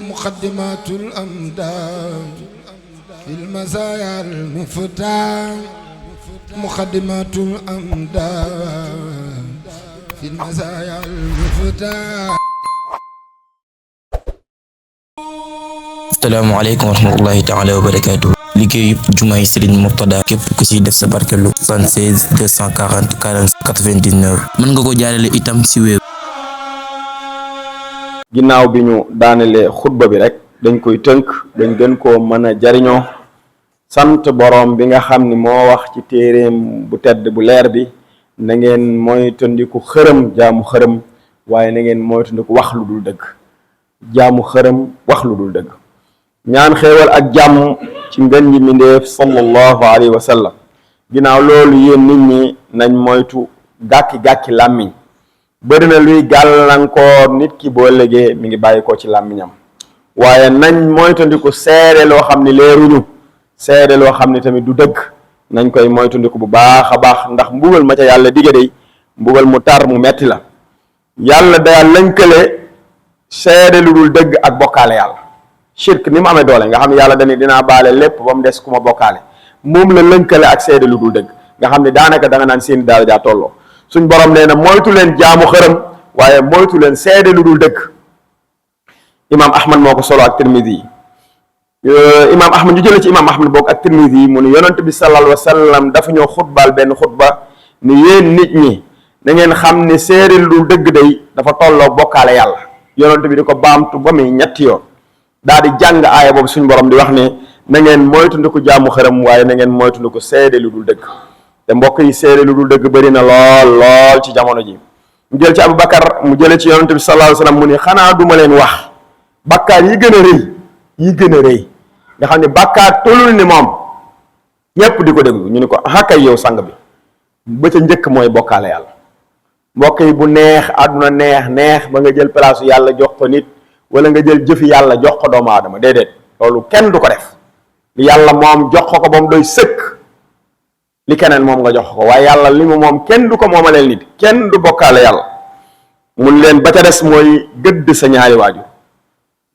مقدمات الأمداد في المزايا المفتاح مقدمات الأمداد في المزايا المفتاح. السلام عليكم ورحمة الله تعالى وبركاته. liggéeyu jumaay Serigne Mourtada képp ku ci def sa barkelu 76 240 40 99 mën nga ko jaarale itam ci wéew. ginnaaw bi ñu daanelee xutba bi rek dañ koy tënk dañ gën koo mën a jariñoo sant boroom bi nga xam ni moo wax ci téeréem bu tedd bu leer bi na ngeen moytandiku xërëm jaamu xërëm waaye na ngeen moytandiku wax lu dul dëgg jaamu xërëm wax lu dul dëgg ñaan xéewal ak jàmm ci ngën ji mindeef sallallahu alayhi wa sallam. ginnaaw loolu yéen nit ñi nañ moytu gàkki làmmiñ bëri na luy gàllankoor nit ki boo légee mi ngi bàyyi ko ci làmmiñam waaye nañ moytandiku seede loo xam ni leeruñu seede loo xam ni tamit du dëgg nañ koy moytandiku bu baax a baax ndax mbugal ma ca yàlla digge day mbugal mu tar mu metti la. yàlla daa lënkale seede lu dul dëgg ak bokkaale yàlla shirk ni mu amee doole nga xam ne yàlla dañu dinaa baale lépp ba mu des ku ma bokkaale moom la lënkale ak seede lu dul dëgg nga xam ne daanaka da nga naan seeni daal jaa tolloo. suñ borom nee na moytu leen jaamu xërëm waaye moytu leen seede lu dul dëgg. imaam Ahmad moo ko solo ak Tirmidi yi imaam Ahmad ñu jëlee ci imaam Ahmad boog ak Tirmidi yi mu ne yonent bi sallallahu alayhi wa sallam dafa ñoo xutbaal benn xutba ni yéen nit ñi da ngeen xam ne seede lu dul dëgg day dafa tolloo bokkaale yàlla yonent bi di ko baamtu ba muy ñetti yoon daal di jàng aaya boobu suñ borom di wax ne na ngeen moytandiku jaamu xërëm waaye na ngeen moytandiku seede lu dul dëgg. te mbokk yi seede lu dul dëgg bëri na lool ci jamono ji mu jël ci Abubakar mu jële ci yonent bi sallallahu alayhi wasallam mu ni xanaa duma leen wax bàkkaar yi gën a rëy nga xam ne bàkkaar tolul ni moom ñépp di ko déglu ñu ni ko xàkkay yow sang bi ba ca njëkk mooy bokkaale yàlla. mbokk yi bu neex àdduna neex ba nga jël place yàlla jox ko nit wala nga jël jëfi yàlla jox ko doomu aadama déedéet loolu kenn du ko def li yàlla moom jox ko ba mu doy sëkk li keneen moom nga jox ko waaye yàlla li mu moom kenn du ko moomaleel nit kenn du bokkaale yàlla. mun leen ba ca des mooy gëdd sa ñaari waajur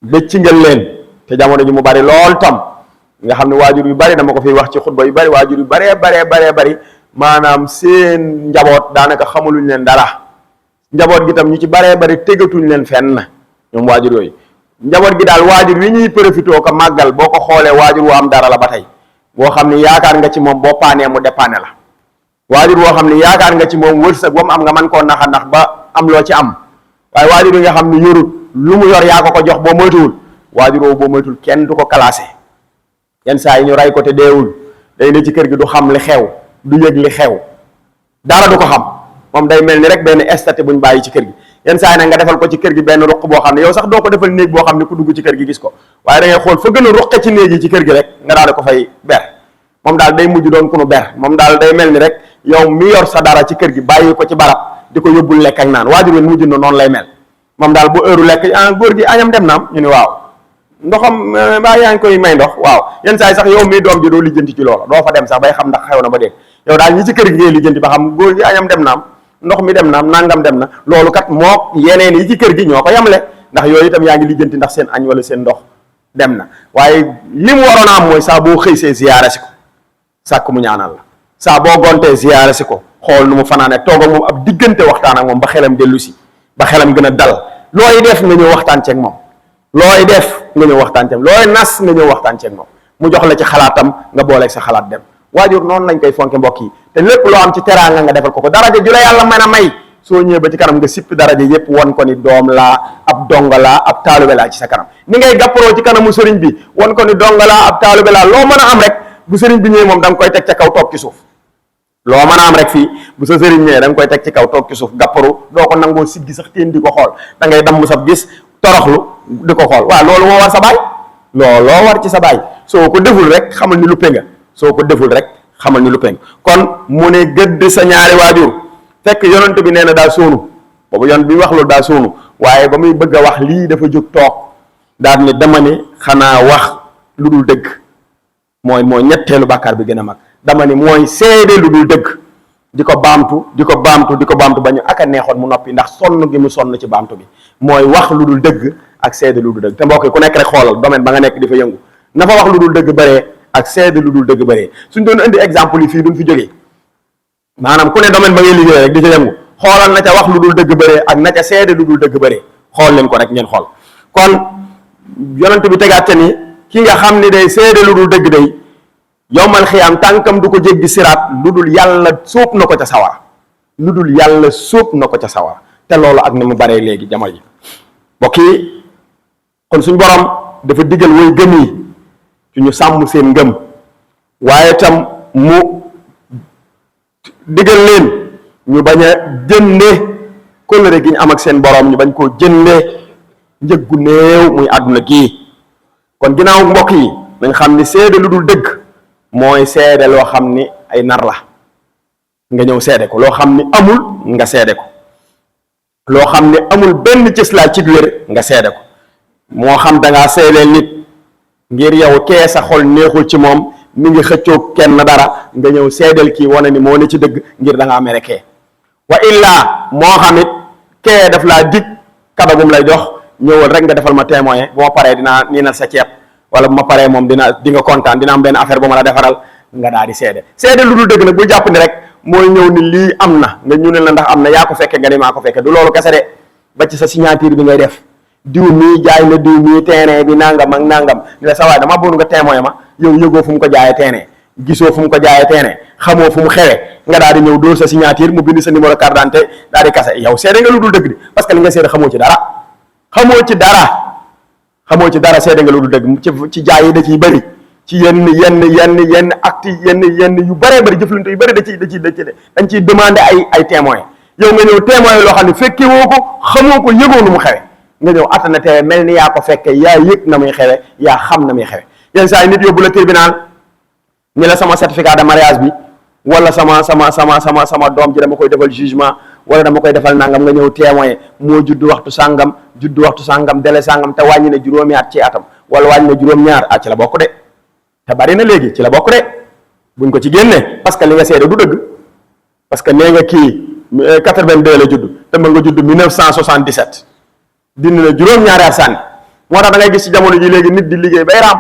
bëcc ngeen leen te jamono ji mu bari lool tam nga xam ne waajur yu bari dama ko fiy wax ci xutba yu bari waajur yu bari maanaam seen njaboot daanaka xamuluñ leen dara njaboot gi tam ñu ci bari tegatuñ leen fenn ñoom waajur yooyu. njaboot gi daal waajur wi ñuy profité ko màggal boo ko xoolee waajur wu am dara la ba tey boo xam ni yaakaar nga ci moom boo paanee mu dépanne la waajur boo xam ni yaakaar nga ci moom wërsëg ba mu am nga mën koo naxa nax ba am loo ci am waaye waajur yi nga xam ni yorut lu mu yor yaa ko jox boo moytuwul waajur woowu boo moytuwul kenn du ko classé. yenn saa yi ñu rey ko te deewul day ne ci kër gi du xam li xew du yëg li xew dara du ko xam moom day mel ni rek benn statut buñ bàyyi ci kër gi. yenn saa yi nag nga defal ko ci kër gi benn ruq boo xam ne yow sax doo ko defal néeg boo xam ne ku dugg ci kër gi gis ko waaye da ngay xool fa gën a ruqe ci néeg yi ci kër gi rek nga daal di ko fay ber moom daal day mujj doon ku nu ber moom daal day mel ni rek yow mi yor sa dara ci kër gi bàyyi ko ci barab di ko yóbbul lekk ak naan waajur wi mujj na noonu lay mel moom daal bu heure lekk góor gi añam dem naam ñu ni waaw ndoxam mbaa yaa ngi koy may ndox waaw yenn saa yi sax yow mi doom ji doo lijjanti ci loola doo fa dem sax bay xam ndax xew na ba dégg yow daal ñi ci kër gi ngay lijjanti ba xam góor gi añam dem naam ndox mi dem na nangam dem na loolu kat moo yeneen yi ci kër gi ñoo ko yamle ndax yooyu itam yaa ngi lijjanti ndax seen añ wala seen ndox dem na waaye li mu waroon a am mooy saa boo xëy see ziyaare si ko sàkk mu ñaanal la saa boo gontee ziyaare si ko xool nu mu fanaane toog ak moom ab diggante waxtaan ak moom ba xelam dellu si ba xelam gën a dal looy def nga ñëw waxtaan ceeg moom looy def nga ñëw waxtaan ceeg looy nas nga ñëw waxtaan ceeg moom mu jox la ci xalaatam nga booleeg sa xalaat dem waajur noonu lañ koy fonke mbokk yi te lépp loo am ci teraanga nga defal ko daraja ju la yàlla mën a may soo ñëwee ba ci kanam nga sippi daraja yépp won ko ni doom laa ab donga laa ab taalube laa ci sa kanam ni ngay gàpparoo ci kanamu sëriñ bi won ko ni donga laa ab taalube laa loo mën a am rek bu sëriñ bi ñëwee moom da nga koy teg ca kaw toog ci suuf loo mën a am rek fii bu sa sëriñ ñëwee da nga koy teg ci kaw toog ci suuf gàpparu doo ko nangoo siggi sax teen di ko xool da ngay damm sab gis toroxlu di ko xool waaw loolu moo war sa baay looloo war ci sa baay soo ko deful rek xamal ni luppe nga soo ko deful rek xamal ni lu peng kon mu ne gëdd sa ñaari waajur fekk yonent bi nee na daa soonu boobu yon bi wax loolu daa soonu waaye ba muy bëgg a wax lii dafa jóg toog daal ni dama ne xanaa wax lu dul dëgg mooy ñetteelu bàkkaar bi gën a mag dama ni mooy seede lu dul dëgg di ko baamtu ba ñu aka neexoon mu noppi ndax sonn gi mu sonn ci baamtu bi mooy wax lu dul dëgg ak seede lu dul dëgg. te mbokk yi ku nekk rek xoolal domaine ba nga nekk di fa yëngu na fa wax lu dul dëgg bëree ak seede lu dul dëgg bëree. suñ doon indi exemple yi fii duñ fi jógee maanaam ku ne domaine ba ngay liggéey rek di ca yëngu xoolal na ca wax lu dul dëgg bëree ak na ca seede lu dul dëgg bëree. xool leen ko rek ngeen xool kon yonent bi tegaat te ni ki nga xam ni day seede lu dul dëgg day yowmal xiyaam tànkam du ko jéggi siraat lu dul yàlla sóob na ko ca sawara lu dul yàlla sóob na ko ca sawara. te loolu ak ni mu baree léegi jamono ji mbokk yi kon suñ borom dafa digal way gëm yi ci ñu sàmm seen ngëm waaye tam mu digal leen ñu bañ a jënde kóllëre gi ñu am ak seen borom ñu bañ koo jënde njëg gu néew muy àdduna gii. kon ginnaaw mbokk yi nañ xam ni seede lu dul dëgg mooy seede loo xam ni ay nar la nga ñëw seede ko loo xam ni amul nga seede ko loo xam ne amul benn cëslaay ci wér nga seede ko moo xam dangaa seedeel nit ngir yow kee sa xol neexul ci moom mi ngi xëccoo kenn dara nga ñëw seedeel kii wane ni moo ne ci dëgg ngir da ngaa mere kee wa illaa moo xam it kee daf laa dig kadagum lay jox ñëwal rek nga defal ma témoin bu ma paree dinaa niinal sa ceeb wala bu ma paree moom di nga kontaan dina am benn affaire bu ma la defaral nga daal di seede lu dul dëgg nag bul jàpp ni rek mooy ñëw ni lii am na nga ñu ne la ndax am na yaa ko fekke nga ni maa ko fekke du loolu kese de ba ci sa signature bi ngay def diw mii jaay na diw mii terrain bi nangam ak nangam ni la sa waay dama bëgg nga témoin ma yow yëgoo fu mu ko jaayee terrain gisoo fu mu ko jaayee terrain xamoo fu mu xewee nga daal di ñëw dóor sa signature mu bind sa numéro carte d'identité daal di kase yow seede nga lu dul dëgg di parce que li nga seede xamoo ci dara seede nga lu dul dëgg ci jaay yi da ciy bëri ci yenn acte yenn yu bëree bëri jëflante yu bëri dañ ciy demander ay témoin yow nga ñëw témoin loo xam ne fekke woo ko xamoo ko yëgoo nu mu xewe nga ñëw attana teewe mel ni yaa ko fekke yaa yëg na muy xewe yaa xam na muy xewe yenn saa yi nit yóbbu la tribunal ni la sama certificat de mariage bi wala sama doom ji dama koy defal jugement wala dama koy defal nangam nga ñëw témoin moo juddu waxtu sàngam délai sàngam te wàññi na juróomi at ci atam wala wàññi na juróom-ñaar at ci la bokk de te bari na léegi ci la bokk de buñ ko ci génnee parce que li nga seede du dëgg parce que nee nga kii 82 la judd te ma nga judd 1977 dindi na juróom-ñaari at sànni moo tax da ngay gis ci jamono ji léegi nit di liggéey bay raam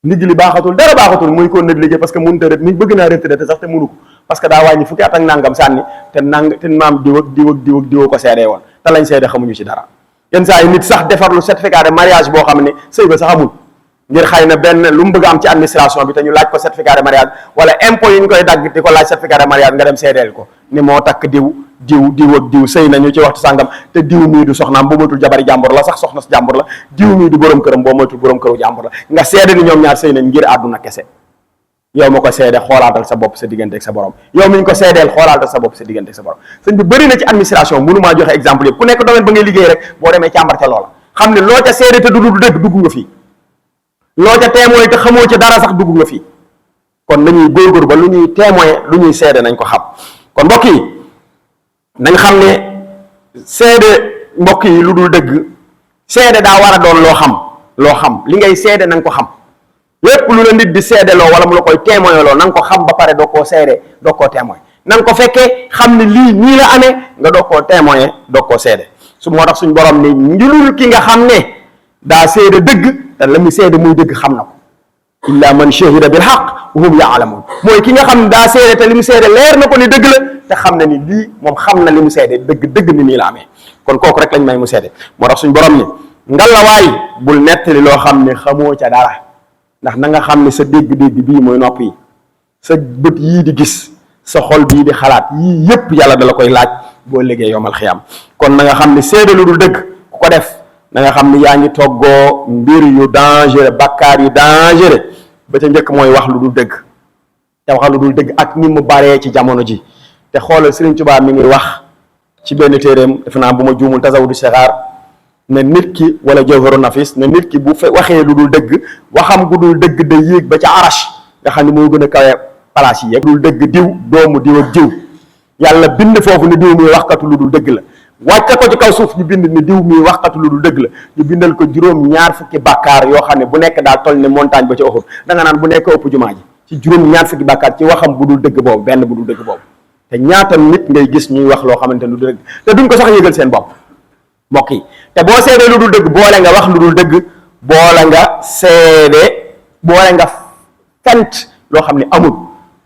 nit li baaxatul dara baaxatul muy ko nit liggéey parce que mënut a ret nit bëgg naa retraité sax te mënu ko parce que daa wàññi fukki at ak nangam sànni te maam diw ko seedee woon te lañ seede xamuñu ci dara yenn saa yi nit sax defarlu certificat de mariage boo xam ne sëy ba sax amul ngir xëy na benn lu mu bëgg am ci administration bi te ñu laaj ko certificat de mariage wala impôt yi ñu koy dagg di ko laaj certificat de mariage nga dem seedeel ko ni moo takk diw sëy nañu ci waxtu sàngam te diw mii du soxnaam boo moytul jabari jàmbur la sax soxna si jàmbur la diw mii du borom këram boo moytul borom këru jàmbur la nga seede ni ñoom ñaar sëy nañ ngir àdduna kese yow ma ko seede xoolaatal sa bopp sa diggante ak sa borom yow mi ñu ko seedeel xoolaatal sa bopp sa diggante ak sa borom sëñ bi bëri na ci administration mënumaa joxe exemple yëpp ku nekk domaine ba ngay liggéey rek boo demee càmbar ca loola xam ne loo ca seede te du dëgg dugg nga fii loo ca témoin te xamoo ci dara sax dugg nga fii kon nañuy góorgóor ba lu ñuy témoin lu ñuy seede nañ ko xam kon mbokk yi nañ xam ne seede mbokk yi lu dul dëgg seede daa war a doon loo xam li ngay seede na nga ko xam lépp lu la nit di seedeloo wala mu la koy témoin loo na nga ko xam ba pare doo koo seede doo koo témoin na nga ko fekkee xam ne lii nii la amee nga doo koo témoin doo koo seede su moo tax suñ borom ni njulul ki nga xam ne daa seede dëgg te la mu seede muy dëgg xam na ko illa man shahida bil haqq wa hum yaalamun mooy ki nga xam ne daa seede te li mu seede leer na ko ni dëgg la te xam na ni lii moom xam na li mu seede dëgg ni nii la amee kon kooku rek lañ may mu seede moo tax suñ borom ni ngalawaay bul nettali loo xam ne xamoo ca dara ndax na nga xam ne sa dégg-dégg bii mooy nopp yi sa bët yii di gis sa xol bii di xalaat yii yépp yàlla dala koy laaj boo liggéey yomal xiyam kon na nga xam ne seede lu dul dëgg ku ko def na nga xam ni yaa ngi toggoo mbir yu dangereux bakkaar yu dangereux ba ca njëkk mooy wax lu dul dëgg te wax lu dul dëgg ak ni mu baree ci jamono ji te xoolal Sëriñ Tuubaa mi ngi wax ci benn téeréem defe naa bu ma juumul Tazawudu Sixaar ne nit ki wala Jawharu Nafis ne nit ki bu waxee lu dul dëgg waxam gu dul dëgg day yéeg ba ca arash nga xam ne moo gën a kawe palaas yi yëpp. lu dul dëgg diw doomu diw ak diw yàlla bind foofu ne diw mi waxkatu lu dul dëgg la wàcce ko ci kaw suuf ñu bind ni diw mi waxkatu lu dul dëgg la ñu bindal ko juróom ñaar fukki bàkkaar yoo xam ne bu nekk daal toll ne montagne ba ci Uhud da nga naan bu nekk ëpp jumaa ji ci juróom ñaar fukki bàkkaar ci waxam bu dul dëgg boobu benn bu dul dëgg boobu te ñaata nit ngay gis ñuy wax loo xamante ne du dëgg te duñ ko sax yëgal seen bopp mbokk yi te boo seedee lu dul dëgg boole nga wax lu dul dëgg, boole nga fent loo xam ne amul,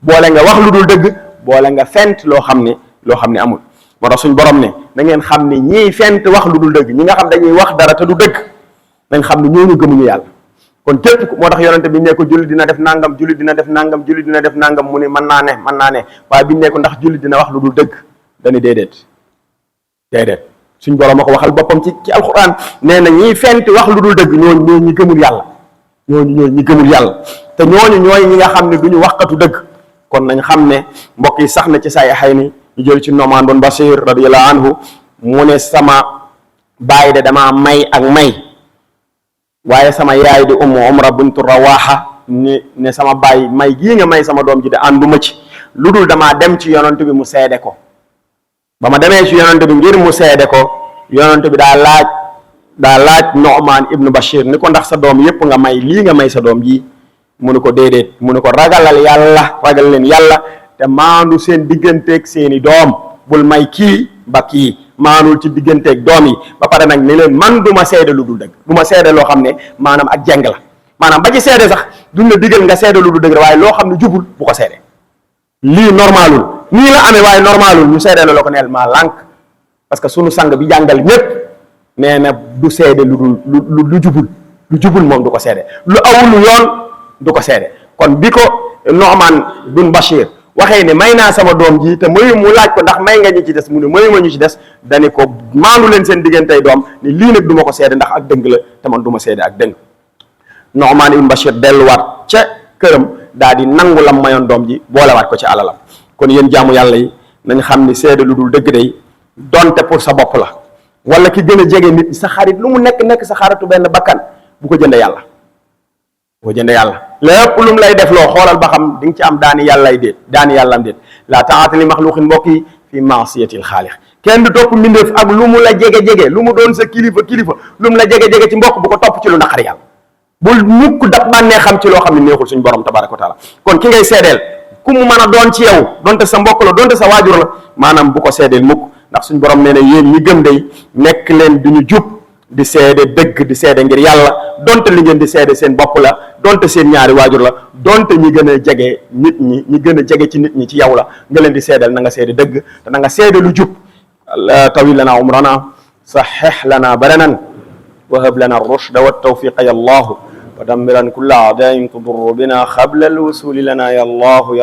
boole nga wax lu dul dëgg, boole nga fent loo xam ne amul. moo tax suñ borom ne na ngeen xam ne ñii fent wax lu dul dëgg, ñi nga xam dañuy wax dara te du dëgg, nañ xam ne ñooñu gëmuñu yàlla. kon képp moo tax yonente bi ne ko julli dina def nangam, julli dina def nangam, julli dina def nangam, mu ne mën naa ne waaye biñ ne ko ndax julli dina wax lu dul dëgg, dañu déedéet suñ borom a ko waxal boppam ci alquran, nee na ñiy fent wax lu dul dëgg ñooñu ñi gëmul yàlla, ñooñu ñi gëmul yàlla, te ñooñu ñooy ñi nga xam ne duñu waxkatu dëgg. kon nañ xam ne mbokk yi sax na ci Sahihayni ñu jël ci Nu'man bun Bashir radiyallahu anhu mu ne sama baay de damaa may ak may, waaye sama yaay di Ummu Umra bintu Rawaha ne sama baay may gii nga may sama doom ji de ànduma ci, lu dul damaa dem ci yonent bi mu seede ko. ba ma demee ci yonent bi ngir mu seede ko, yonent bi daa laaj Nu'man ibnu Bashir ni ko ndax sa doom yépp nga may lii nga may sa doom ji, mu ne ko déedéet, mu ne ko ragal leen yàlla te maandu seen digganteeg seeni doom, bul may kii ba kii, maanul ci digganteeg doom yi. ba pare nag ne leen man du ma seede lu dul dëgg, du ma seede loo xam ne maanaam ak jeng la, maanaam ba ci seede sax duñ la digal nga seede lu dul dëgg waaye loo xam ne jubul bu ko seede. lii normalul nii la amee waaye normalul ñu seede la ko neel maa lànk, parce que sunu sang bi jàngal ñépp nee na du seede lu jubul moom du ko seede, lu awul yoon du ko seede. kon bi ko Nu'man bun Bashir waxee ne may naa sama doom ji te mayu, mu laaj ko ndax may nga ñu ci des, mu ne mayu ma ñu ci des, dani ko maandu leen seen diggantey doom ni lii nag du ma ko seede ndax ak dëng la te man du ma seede ak dëng. Nu'man ibn Bashir delluwaat ca këram daal di nangu lam mayoon doom ji boolewaat ko ci alalam. kon yéen jaamu yàlla yi nañ xam ni seede lu dul dëgg day donte pour sa bopp la, wala ki gën a jege nit sa xarit lu mu nekk sa xaritu benn bakkan, bu ko jënde yàlla. lépp lu mu lay def loo xoolal ba xam di nga ci am daani yàllam déet. la ta'ata li maxluqin mbokk yi fi ma'siyatil xaaliq. kenn du topp mbindeef ak lu mu la jege lu mu doon sa kilifa lu mu la jege ci mbokk, bu ko topp ci lu naqari yàlla. bul mukk dab bànnee xam ci loo xam ne neexul suñu borom tabaraka wa taala. kon ki ngay seedeel ku mu mën a doon ci yow, donte sa mbokk la donte sa waajur la, maanaam bu ko seedeel mukk, ndax suñu borom nee na yéen ñi gëm day nekk leen du ñu jub di seede dëgg, di seede ngir yàlla, donte li ngeen di seede seen bopp la, donte seen ñaari waajur la, donte ñi gën a jege nit ñi gën a jege ci nit ñi ci yow la, nga leen di seedeel na nga seede dëgg te na nga seede lu jub. tawil lana umrana, sahih lana baranan, wahab lana rushda wa tawfiqa ya allahu, wa dammiran kulla a'dain tudur bina qabla alwusuli lana ya allahu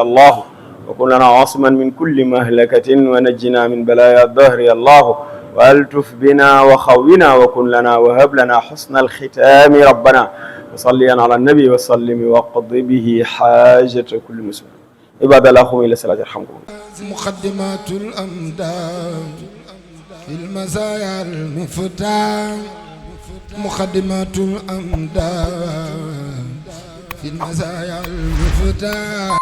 wa kun lana asiman min kulli mahlakatin wa najjina min balaya dahri ya allahu والتف بنا وخونا وكن لنا وهب لنا حسن الختام ربنا وصليا على النبي وسلم وقض به حاجة كل مسلم. عباد الله قوموا إلى الصلاة يرحمكم. مقدمات الأمداد في المزايا المفتاح، مقدمات الأمداد في المزايا المفتاح.